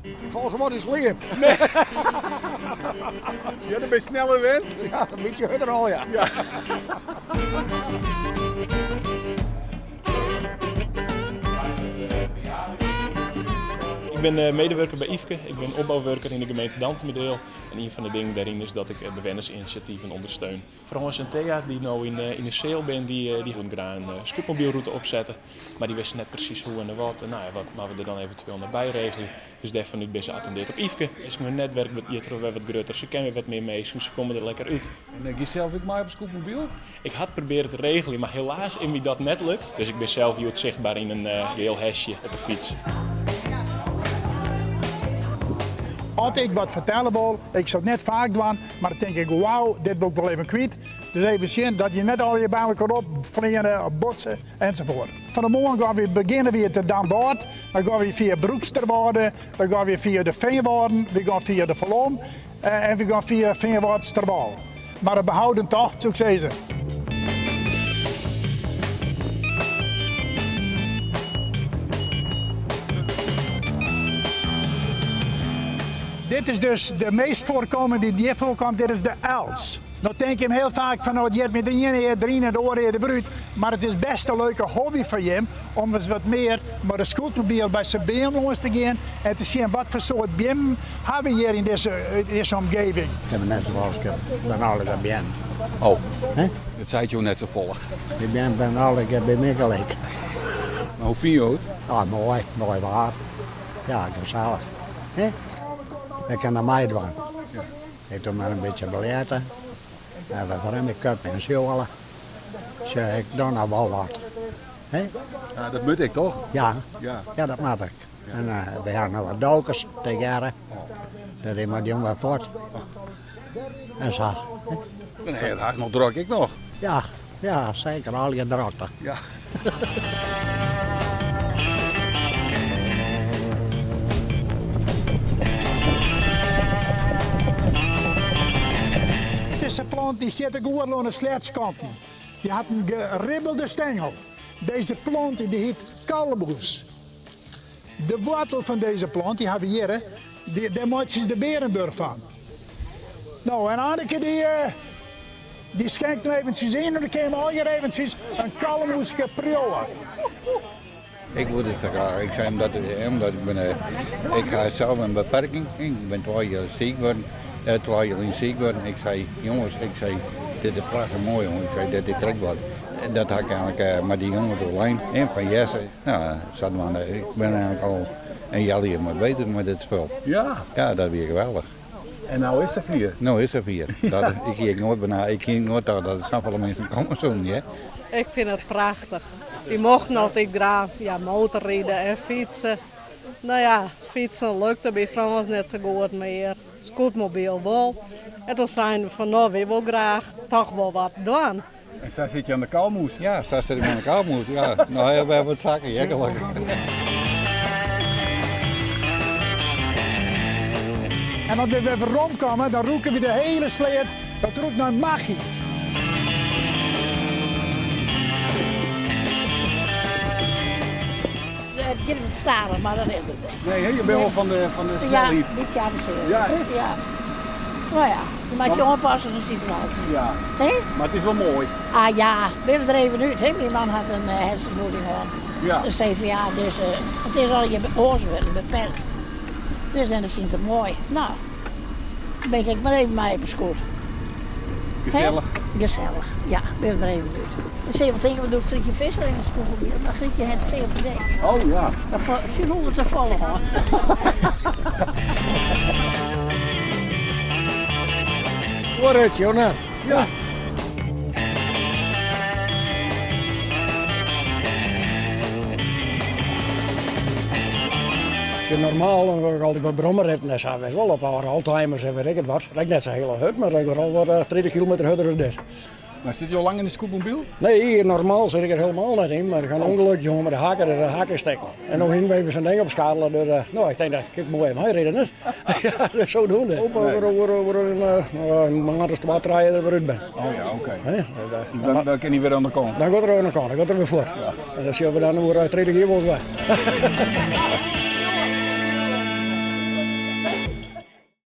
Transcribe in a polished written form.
Ik fal sawat yn sliep. Ja, dan bist sneller wend. Ja, in bytsje hurder al, ja. Ja. Ik bin medewurker by Yfke. Ik bin opbouwurker yn de gemeente Dantumadiel. En ien fan de dingen dêryn is dat ik bewennersinisjativen ûndersteun. Frâns en Thea, dy't no yn de seal binne, dy woene graach in scootmobylrûte opsette. Mar dy wisten net presys hoe en wat. En no ja, wat moatte we der dan eventueel noch by regelje. Dus dêrfanút binne se attindeard op Yfke. Is hun netwerk wurdt hjirtroch wer wat grutter. Se kenne wer wat mear minsken, se komme der lekker út. En giest sels ek mei op 'e scootmobyl? Ik ha it probearre te regeljen, mar helaas is my dat net lukt. Dus ik bin sels hjoed sichtber yn in geel hesje op 'e fyts. As ik wat fertelle wol, ik sil it net faak dwaan, mar dan tink ik, wauw, dit wol ik wol even kwyt. Dus even sjen dat je net allegear by elkoar op fleane of botse ensafuort. Fan 'e moarn gaan we begjinne we te Damwâld, dan gaan we fia Broeksterwâlde, dan gaan we fia de Feanwâlden, we gaan fia de Falom en we gaan fia Feanwâldsterwâl. Mar in behouden tocht, soe ik sizze. Dit is dus de meest voorkomende die hjir foarkomt, dit is de els. No tink jim hiel faak fan no it heart my de iene ear deryn en de oare ear derút, mar it is best in leuke hobby foar jim om ris wat mear mei de scootmobiel by sa'n beam lâns te gean en te sjen wat foar soart beammen ha we hjir yn dizze omgeving. Ik ha net safolle skuld, ik bin allegear beammen. Oh, dat seit jo net safolle. Dy beammen binne allegear by my gelyk. Mar hoe fine jo it? Ah, moai, moai waar. Ja, gesellich. Hè? Ik kin der meidwaan. Ik doch mar in bytsje biljetten en wat rin ik op en sjoale. Sjoch, ik doch noch wol wat. Hè? Ja, dat moat ek toch? Ja, ja dat moat ek. En we ha noch wat dokers tegearre. Dat is mei dy jongen wer fuort. En sa. Dan ha je it hast noch drok ek noch. Ja, ja, seker, allegear drokte. Ja. Dizze plant dy stiet ek oeral oan de sleatskanten. Dy hat in geribbelde stengel. Dizze plant dy hyt kalmoes. De woartel fan dizze plant, dy hawwe we hjirre, dêr meitsje se de Bearenburch fan. No, en Anneke dy, dy skenkt no eventsjes yn en dan kinne we allegear eventsjes in kalmoeske priuwe. Ik woe dit sa graach. Ik sei omdat, omdat ik bin, ik ha sels in beperking. Ik bin twa jier siik wurden, twa jier lyn siik wurden. Ik sei, jonges, ik sei, dit is prachtich moai jonge. Ik sei, dit is krekt wat. Dat ha ik eigenlik mei dy jonges oerlein en fan Jesse. No, sadwaande, ik bin eigenlik al in healjier mei beuzich mei dit spul. Ja? Ja, dat wie geweldich. En no is it safier? No is it safier. Dat, ik hie ek noait bena, ik hie noait tocht dat der safolle minsken komme soenen, hear. Ik fyn it prachtich. Wy mochten altyd graach ja, motorride en fytse. No ja, fytsen lukte by Frâns net sa goed mear, scootmobyl wol. En toen seinen we fan no, wy wol graach toch wol wat dwaan. En sa sit je oan de kalmoes. Ja, sa sit ik oan de kalmoes. Ja, no ha we wat sakken, hear, gelokkich. En as we wer weromkomme, dan rûke we de hiele sleat, dat rûkt nei magy. It giet wat stadich, mar dat is it. Nee, hè? Je bent wel van de, van de snelheid. Ja, een beetje amateur. Ja, hè? Ja. Nou ja, je moet je oanpassen aan de situatie. Ja. Hè? Maar het is wel mooi. Ah ja, we binne der even út. Hè? Myn man hat in hersenbloeding hân. Ja. De CVA, dus uh, it is al je oars wurden beperkt. Dus en dat fynt er moai. No, dan bin ik mar even mei op 'e scoot. Gesellich. Gesellich, ja, binne we der even út. Ik sil wol tinke, wat doet Grietje Visser yn de scootmobyl? Mar Grietje hat COPD. Oh ja. Dat 400 te folle hân. Moai ritsje, hoor net? Ja. Normaal dan ik altyd wat brommerritten en sa, wist wol op âlde oldtimers en weet ik het wat. Ek net sa hiel hurd, mar ik wol wat 30 kilometer hurder as dit. Maar sit je al lang in de scootmobiel? Nee, normaal zit ik er helemaal niet in, maar ik ga een ongeluk jongen met de hakker, de hakker stekken. En nog hin even zijn ding opschadelen. Dus, nou, ik denk dat ik mooi even rijden. Hè? ja, dus zodoende. Op over, over, over een, een maand of twee, drie er weer uit ben. Oh ja, oké. Hè? Dus, Dus dan, dan kan hij weer aan de kant. Dan gaat er ook nog aan, dan gaat er weer voort. En dan zien we dan hoe uh, tweede keer wel weg.